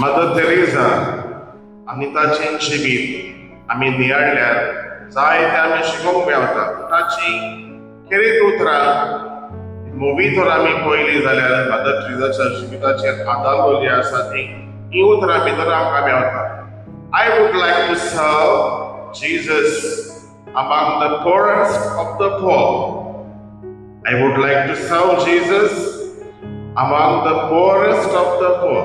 Mother Teresa आनी ताचें जिवीत आमी नियाळल्यार जायते आमी शिकोवंक मेळटा. ताची खेरीत उतरां मुवी तर आमी पळयली जाल्यार मदर तेरेझाच्या जिविताचेर आदारलेली आसा ती ही उतरां भितर आमकां मेळटा. I would like to serve Jesus among the poorest of the poor. I would like to serve Jesus among the poorest of the poor.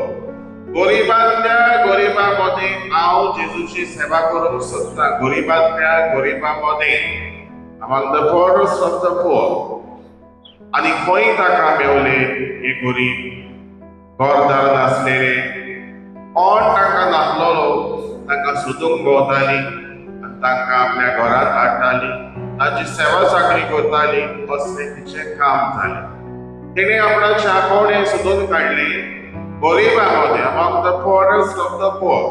गरिबांतल्या गरिबां मदें हांव जेजूची सेवा करूंक सोदतां. गरिबांतल्या गरिबां मदें, among the poorest of the poor. आनी खंय ताका मेवले हे गरीब, घरदार नासलेले, कोण तांकां नासलेलो, तांकां सोदूंक भोंवताली आनी तांकां आपल्या घरांत हाडटाली, तांची सेवा चाकरी करताली. असलें तिचें काम जालें. तिणें आपणाचें आपोवणें सोदून काडलें गरिबां मदें, among the poorest of the poor.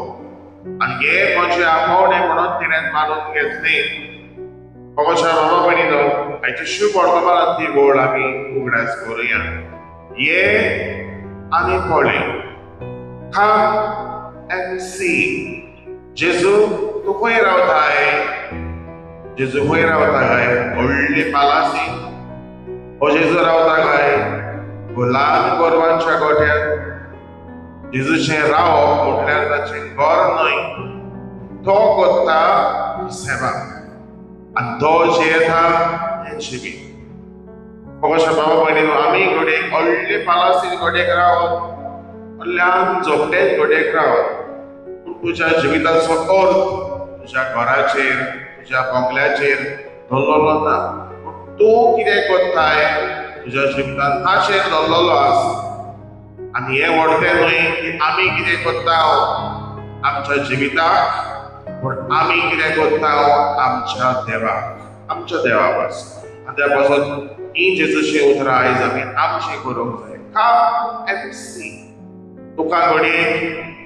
आनी हें म्हजें आपोवणें म्हणून तिणें मानून घेतलें. मोगाच्या बाबा भयणीनो, आयचे शुभ वर्तमानांत ती गोड आमी उगडास करुया. ये आनी पळय, Come and see. जेजू तूं खंय रावताय? जेजू खंय रावता काय? व्हडली पालासी? ओ जेजू रावता काय गुलाम गोरवांच्या गोठ्यात? जेजूचें रावप म्हटल्यार ताचें घर न्हय, तो करता सेवा आनी तो जियेता हें जिवीत. मोगाच्या बाबा भयणीनो, आमी घडये व्हडले पालासीन घडयेक रावत, ल्हान झोपटेंत घडयेक रावत, पूण तुज्या जिविताचो अर्थ तुज्या घराचेर, तुज्या बंगल्याचेर धरलेलो ना, पूण तूं कितें करताय तुज्या जिवितांत ताचेर धरलेलो आसा. आनी हें व्हडलें न्हय की आमी कितें करता आमच्या जिविताक, पूण आमी कितें करता आमच्या देवाक, आमच्या देवा पासून. आनी त्या पासून ही जेजूची उतरां आयज आमी आमची करूंक जाय. Come and see. तुका घडये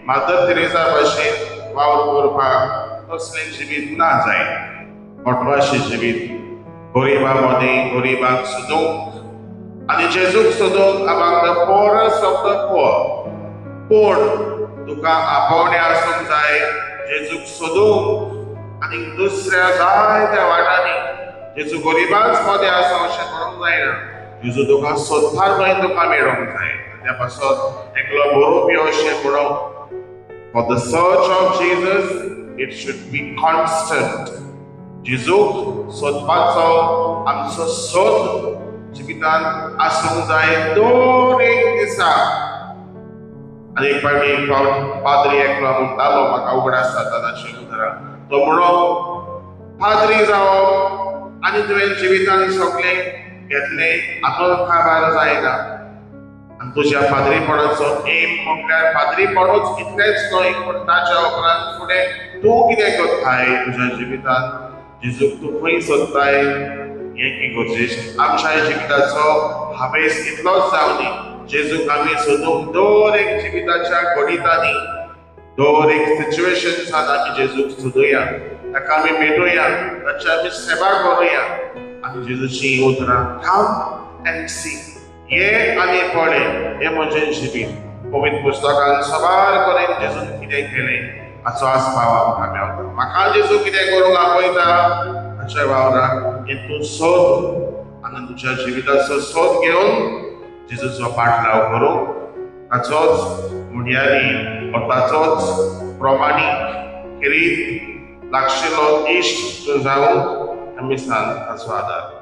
मदर तेरेझा भाशेन वावर करपाक तसलें जिवीत ना जाय, मोटवाशें जिवीत, गरिबां मदें गरिबांक सोदूंक आनी जेजूक सोदूंक among the poorest of the poor. पूण तुका आपोवणें आसूंक जाय जेजूक सोदूंक आनी दुसऱ्या जायत्या वाटांनी. जेजू गरिबांच मदें आसा अशें म्हणूंक जायना, जेजू तुका सोदपाक न्हय, तुका मेळोंक जाय. त्या पासत एकलो बरोवपी अशें म्हणून, For the search of Jesus, it should be constant. जेजूक सोदपाचो आमचो सोद जिवितांत आसूंक जाय दर एक दिसा. आनी एक फावटी एक फावट पाद्री एकलो म्हणटालो, म्हाका उगडास जाता ताची उतरां, तो म्हणो, पाद्री जावप आनी तुवें जिवितांत सगळें घेतलें हातूंत काबार जायना. आनी तुज्या पाद्रीपणाचो एम म्हटल्यार पाद्रीपणूच इतलेंच न्हय, पूण ताच्या उपरांत फुडें तूं कितें करताय तुज्या जिवितांत, जेजूक तूं खंय सोदताय हें की गरजेचें. आमच्या जिविताचो हावेस इतलोच जावनी, जेजूक आमी सोदूंक दर एक जिविताच्या घडितांनी, दर एक सिच्युएशन्सान आमी जेजूक सोदुया, ताका आमी भेटुया, ताची आमी सेवा करुया. आनी जेजूची उतरां, Come and see. ये आनी पळय हें म्हजें जिवीत. पवित्र पुस्तकान साबार कडेन जेजून कितें केलें हाचो आस्पाव आमकां मेळटा. म्हाका जेजू कितें करूंक आपयता हाच्या वावराक हें तूं सोद आनी तुज्या जिविताचो सोद घेवन जेजूचो पाठलाव करूंक ताचोच मुणयारी वा ताचोच प्रमाणीक खेरीत लागशिल्लो इश्ट तूं जावंक आमी सांग ताचो आदार.